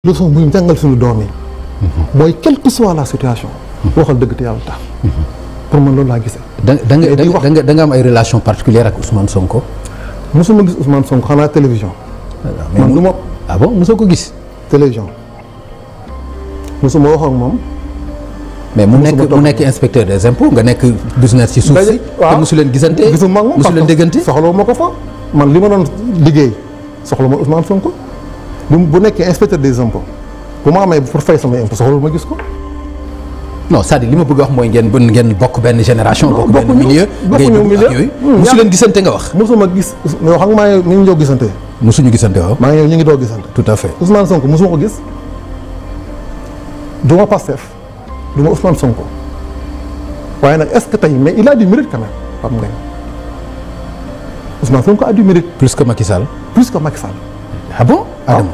leçon bu ñu jàngal suñu doom yi. mooy quelle que soit la situation. waxal dëgg te yàlla tax. pour man loolu laa gisee. da nga am ay relation particulière ak Ousmane Sonko. mosuma gis Ousmane Sonko xanaa télévision. man du ma ah bon mosoo ko gis. télévision mosuma wax ak moom. mais mu nekk inspecteur des impôts nga nekk business ci suuf si. waaw te mosu leen gisante. gisuma ak moom mosu leen déggante. soxla ma ko fa man li ma doon liggéey soxla ma Ousmane Sonko. bu nekkee inspecteur des impôts bu ma amee pour fay samay impôts soxla ma gis ko. non c'est-à-dire li ma bëgg a wax mooy ngeen bokk benn génération. bokk benn milieu ngay dugg ak yooyu. mosu leen gisante nga wax. mosuma gis yoo xam nga maa ngi ñu ngi gisante. mosuñu gisante waaw. maa ngi ñu ngi doog gisante. tout à fait. Ousmane Sonko mosuma ko gis du ma Pastef du ma Ousmane Sonko waaye nag est-ce que tey mais il a du mérite quand même xam nga Ousmane Sonko a du mérite. plus que Macky Sall. plus que Macky Sall. ah bon. Adama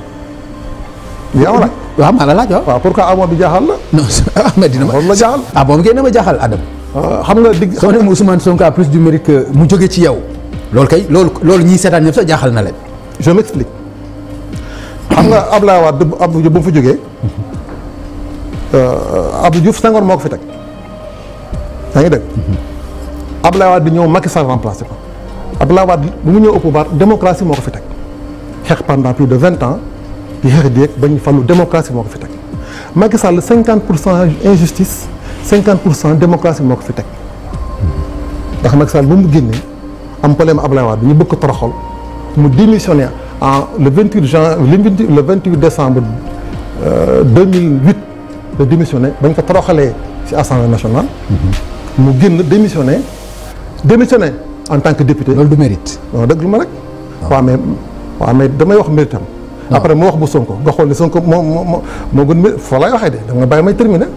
yow nag. waaw maa la laaj waaw. waaw pourquoi amoo bi jaaxal la. non ah mais dina ma loolu la jaaxal. ah bon ngeen na ma jaaxal Adama. xam nga digg. soo ne Ousmane Sonko a plus du mérite que mu jóge ci yow. loolu kay loolu ñiy seetaan ñëpp sax jaaxal na leen. je m'explique xam nga Abdoulaye Wade Abdou Diouf ba mu fa jógee Abdou Diouf Senghor moo ko fi teg yaa ngi dégg. Abdoulaye Wade di ñëw Macky Sall remplacé ko Abdoulaye Wade bu mu ñëw au pouvoir démocratie moo ko fi teg xeex pendant plus de 20 ans di xeex di yegg ba ñu fallu démocratie moo ko fi teg Macky Sall 50% injustice 50% démocratie moo ko fi teg ndax Macky Sall ba mu génnee am problème Abdoulaye Wade ñu bëgg ko toroxal mu démissionné le 28 décembre 2008 la démissionné bañ ko toroxalee ci Assemblée nationale. mu génn démissionné en tant que député. loolu du mérite. non dëgg lu ma rek. waaw mais damay wax méritam. après mu wax bu Sonko nga xool ne Sonko moo gën mérite foo lay waxee de da nga bàyyi may terminer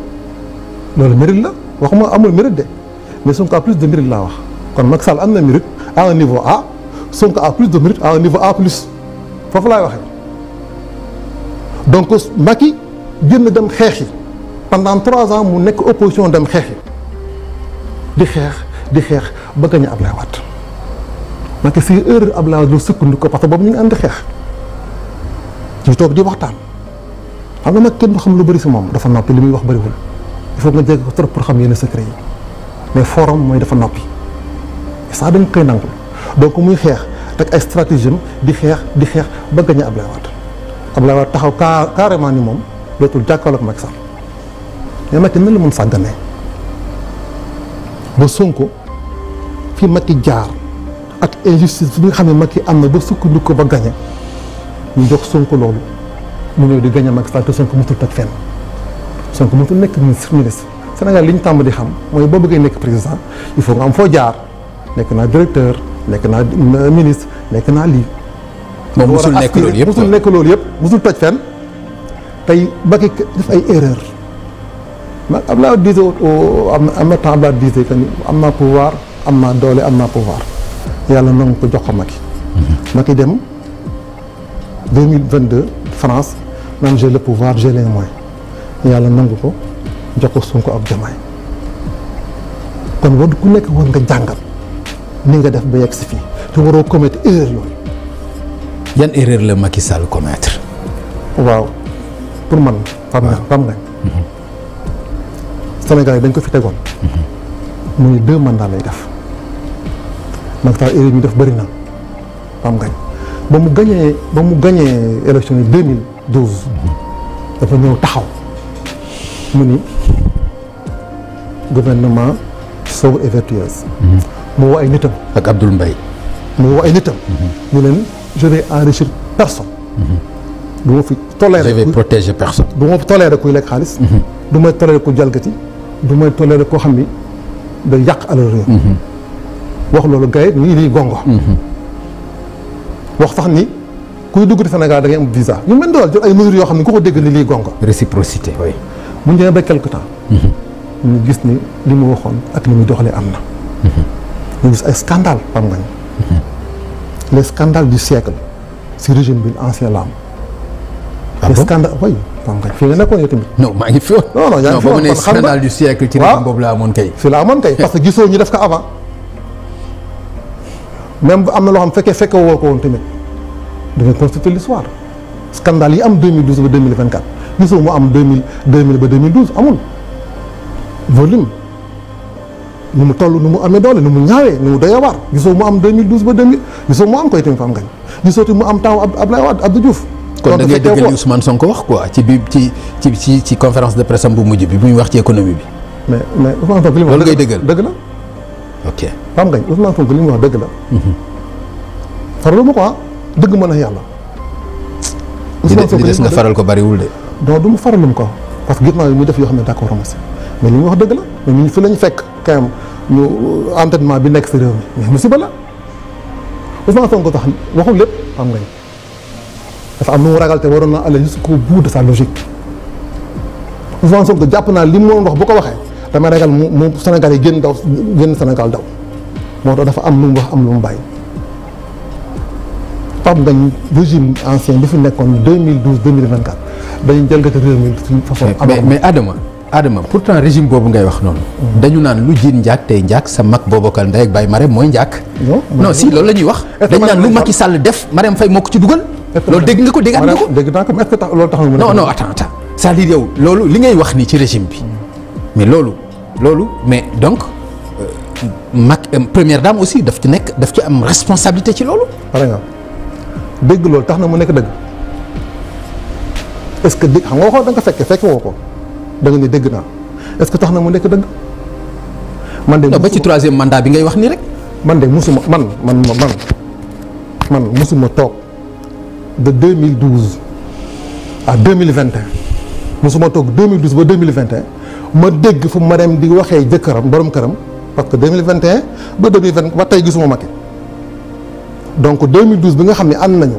loolu mérite la waxuma amul mérite de mais Sonko a plus de mérite laa wax kon Macky Sall am na mérite à un niveau A Sonko a plus de mérite à un niveau A plus foofu laay waxee donc Macky génn dem xeex yi pendant 3 ans mu nekk opposition dem xeex yi di xeex ba gañ a Ablaye Wade Macky si erreur Ablaye Wade lu sukkandiku parce que boobu ñu ngi ànd xeex ñu toog di waxtaan xam nga nag kenn du xam lu bëri si moom dafa noppi li muy wax bëriwul il faut nga jege ko trop pour xam yenn secret yi mais forum mooy dafa noppi ça dañ koy nangu donc muy xeex teg ay stratégie di xeex ba gañ a Ablaye Wade taxaw carrément ni moom dootul jàkkaarloog Macky Sall mais Macky nan la mën sàgganee ba Sonko fi Macky jaar ak injustice bi nga xam ne Macky am na ba sukkandiku ko ba gañe ñu jox Sonko loolu mu ñëw di gañe Macky Sall te Sonko mësul toj fenn Sonko mësul nekk ministre Sénégal li ñu tàmm di xam mooy boo bëggee nekk président il faut nga am foo jaar nekk naa directeur nekk naa ministre nekk naa lii. moom mësul nekk loolu yëpp mësul nekk loolu yëpp mësul toj fenn tey Macky def ay erreur ma Abdoulaye disait am na temps Abdoulaye disait que ni am naa pouvoir am naa doole am naa pouvoir yàlla nangu ko jox ko Macky. Macky dem 2022 France naan j'ai le pouvoir j'ai les moyens yàlla nangu ko jox ko Sonko ak Diomaye kon war ku nekk war nga jàngal ni nga def ba yegg si fii te waroo commettre erreur yooyu. yan erreur la Macky Sall commettre. waaw pour man. xam nga Sénégal yi dañ ko fi tegoon. muy 2 mandats lay def. Macky Sall erreur yi def bëri na xam nga ba mu gañee élection yi 2012. dafa ñëw taxaw mu ni gouvernement sobre et vertueuse. mu woo ay nitam. ak Abdoul Mbaye. mu woo ay nitam. ñu leen je vais enrichir personne. du ma fi toléré. je vais protéger personne. du ma fi toléré kuy lekk xaalis. du may toléré ku jalgati. du may toléré koo xam ni day yàq alal réew. wax loolu gars yi nii lii gongo. wax sax ni kuy dugg ci Sénégal da ngay am visa ñu mën dool jël ay mesures yoo xam ne ku ko dégg ni lii gongo. réciprocité oui. mu ñëwee ba quelque temps. ñu gis ni li mu waxoon ak li muy doxalee am na. ñu gis ay scandale xam nga les scandales du siècle si régime bi ancien la am. les scandales oui xam nga fii nga nekkoon yow tamit. non maa ngi fi woon. non yaa ngi fi woon ne scandale du siècle ci régime boobu la amoon kay. fii la amoon kay parce que gisoo ñu def ko avant même am na loo xam fekkee woo ko woon tamit da nga constituer l'histoire scandale yi am 2012 ba 2024 gisoo mu am 2000 ba 2012 amul volume nu mu toll nu mu amee doole nu mu ñaawee nu mu doyee waar gisoo mu am 2012 ba 2000 gisoo mu am koy tamit Pape Ngagne gisoo tamit mu am temps Abdoulaye Wade Abdou Diouf. kon da ngay dëggal li Ousmane Sonko wax quoi ci conférence de presse am bu mujj bi bu ñu wax ci économie bi. mais Ousmane Sonko li mu wax loolu ngay dëggal dëgg la. ok Pape Ngagne Ousmane Sonko li mu wax dëgg la. farlu ma quoi dëgg mën a yàlla. Ousmane Sonko li des nga faral ko bariwul de. non du mu faralum ko parce que gis naa muy def yoo xam ne d'accord ma si mais li mu wax dëgg la mais ñun fi lañu fekk quand même ñu entêtement bi nekk si réew mi mais musiba la Ousmane Sonko tax waxul lépp Pape Ngagne dafa am lu mu ragal te waroon na aller jusqu'au bout de sa logique Ousmane Sonko jàpp naa li mu wax bu ko waxee damay ragal mu Sénégal yi génn Sénégal daw moo tax dafa am lu mu wax am lu mu bàyyi Pape Ngagne régime ancien bi fi nekkoon 2012 2024 dañuy jëlgati réew mi suñu façon. mais Adama pourtant régime boobu ngay wax noonu. dañu naan lu jiin njaag tey njaag sa mag boobakal ndey ak Baye Marème mooy njaag. non si loolu la ñuy wax. dañu naan lu Macky Sall def Marème Faye moo ko ci dugal. loolu dégg nga ko déggaat nga ko. dégg naa ko mais est-ce que tax loolu tax na. non attends c'est-à-dire yow loolu li ngay wax nii ci régime bi mais loolu mais donc première dame aussi daf ci am responsabilité ci loolu. par exemple dégg loolu tax na mu nekk dëgg est-ce que dégg xam nga waxoon da nga fekke woo ko da nga ne dégg naa est-ce que tax na mu nekk dëgg. man de ba ci troisième mandat bi ngay wax nii rek. man de musuma man musuma toog de 2012 à 2021 musuma toog 2012 ba 2021 ma dégg fu Marème di waxee jëkkëram borom këram parce que 2021 ba 2020 ba tey gisuma Macky donc 2012 bi nga xam ne ànd nañu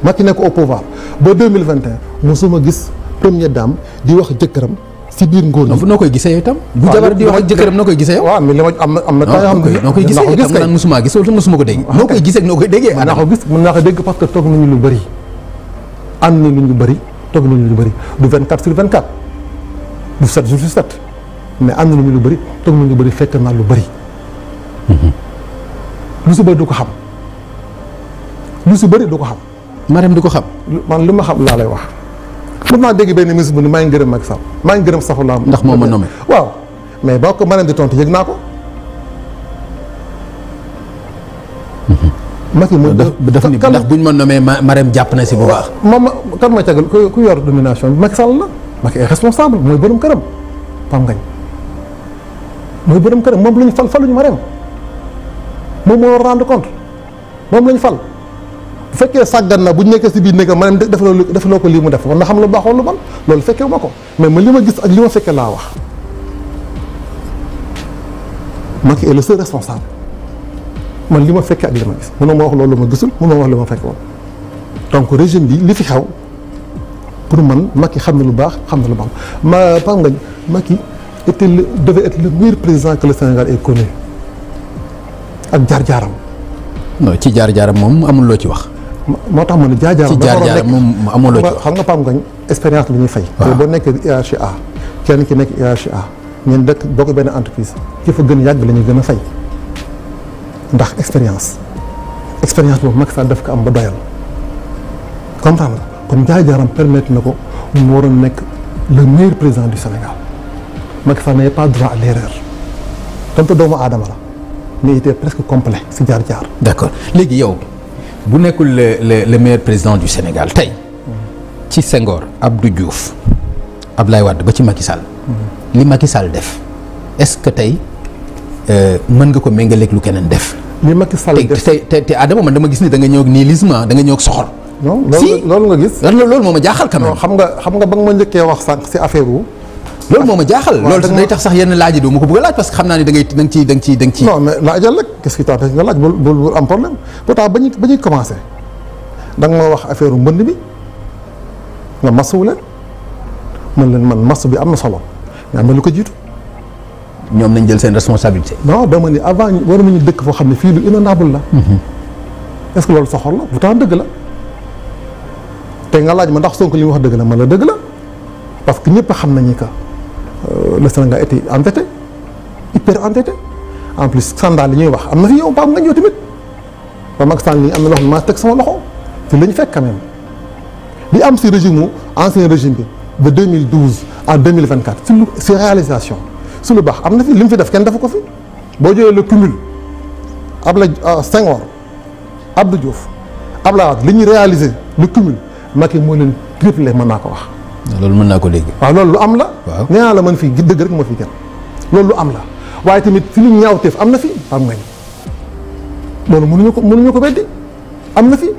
Macky nekk au pouvoir ba 2021 musuma gis première dame di wax jëkkëram si biir ngóor ñi. noo koy gisee yow itam. bu jabar di wax ak jëkkëram noo koy gisee yow. waaw mais li ma am na temps yoo xam ne noo koy gisee itam nga naan musuma gis wala musuma ko dégg. noo koy gisee ak noo koy déggee. mën naa ko gis mën naa ko dégg parce que toog nañu lu bëri ànd nañu lu bëri toog nañu lu bëri du 24 sur 24 du 7 jours sur 7 mais ànd nañu lu bëri toog nañu lu bëri fekk naa lu bëri. lu si bëri du ko xam lu si bëri du ko xam. Marème du ko xam. man li ma xam laa lay wax. mën naa dégg benn ministre bu ni maa ngi gërëm Macky Sall maa ngi gërëm saxu laa. ndax moo ma nommé. waaw mais boo ko Marème di tontu yëg naa ko. Macky moom dafa ni ndax buñ ma nommé Marème jàpp na si bu baax. moom kan mooy tegal ku yor domination bi Macky Sall la. Macky est responsable mooy borom këram Pape Ngagne mooy borom këram moom la ñu faluñu Marème moom moo rendre compte moom la ñu fal. bu fekkee sàggan na bu ñu nekkee si biir néegam Marème defaloo ko lii mu def war na xam lu baax wala lu bon loolu fekkee ma ko mais man li ma gis ak li ma fekkee laa wax Macky est le seul responsable man li ma fekkee ak li ma gis mënoo ma wax loolu ma gisul mënoo ma wax li ma fekkee woon donc régime bi li fi xew pour man Macky xam na lu baax xam na lu baax Pape Ngagne Macky devait être le meilleur président que le Sénégal ait connu ak jaar-jaaram. non ci jaar-jaaram moom amul loo ci wax. moo tax ma ne jaar-jaaram ci jaar-jaaram moom amul loo ci wax. xam nga Pape Ngagne expérience la ñuy fay. waaw boo nekkee hiérarchie A kenn ki nekk hiérarchie A ñun dëkk bokk benn entreprise ki fa gën yàgg la ñuy gën a fay ndax expérience boobu Macky Sall daf ko am ba doyal comprendre nga kon jaar-jaaram permettre na ko mu waroon nekk le meilleur président du Sénégal Macky Sall n'avait pas droit à l'erreur donte doomu aadama la. mais il était presque complet si jaar-jaar. d'accord léegi yow bu nekkul le meilleur président du Sénégal tey ci Senghor Abdou Diouf Abdoulaye Wade ba ci Macky Sall. li Macky Sall def est-ce que tey mën nga ko méngaleeg lu keneen def. li Macky Sall def te Adama man dama gis ni da nga ñëw ak nihilisme da nga ñëw ak soxor. non loolu nga gis. loolu moo ma jaaxal quand même. xam nga ba nga ma njëkkee wax sànq si affaire wu. loolu moo ma jaaxal loolu day tax sax yenn laaj yi doo ma ko bëgg a laaj parce que xam naa ne da nga ciy non mais laajal rek qu'est-ce qui t'empêche nga laaj bul am problème pourtant ba ñuy commencé da nga ma wax affaire mbënd bi nga masawu leen man masu bi am na solo mais am na lu ko jiitu. ñoom nañ jël seen responsabilité. non dama ni avant war nañu dëkk foo xam ne fii lu inondable la. est-ce que loolu soxor la pourtant dëgg la te nga laaj ma ndax Sonko li mu wax dëgg la man la dëgg la parce que ñëpp xam nañu que. Le Sénégal était entêté hyper entêté en plus scandale li ñuy wax am na fi yow Pape Ngagne yow tamit ba mag sànni am na loo xam ne maa teg sama loxo fi la ñu fekk quand même li am si régime ancien régime bi de 2012 à 2024 si réalisation su lu baax am na fi li mu fi def kenn defu ko fi boo jëlee le cumul Abdoulaye Senghor Abdou Diouf Abdoulaye Wade li ñuy réaliser le cumul Macky moo leen triplé mën naa ko wax. loolu mën naa ko dégg. waaw loolu lu am la. waaw nee naa la man fii dëgg rek moo fi kenn loolu lu am la waaye tamit fi lu ñaawteef am na fi am ngañ loolu mënuñu ko weddi am na fi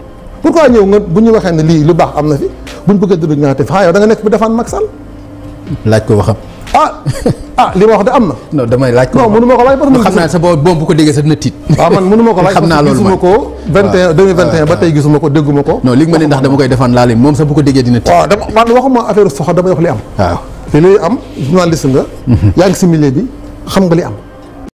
pourquoi ñëw nga bu ñu waxee ne lii lu baax am na fi buñ bëgg a dund ñaawteef yow da nga nekk bi defaan Macky Sall. laaj ko waxam. li ma wax de am na. non damay laaj ko. non mënu ma ko laaj parce que xam naa sa boobu bu ko déggee sa dina tiit. waaw man mënu ma ko laaj xam naa loolu gisuma ko 2021 ba tey gisuma ko dégguma ko. non li nga ma ne ndax dama koy defaan laale moom sax bu ko déggee dina tiit. waaw dama man waxuma affaire soxla damay wax li am. waaw te li am journaliste nga. yaa ngi si milieu bi xam nga li am.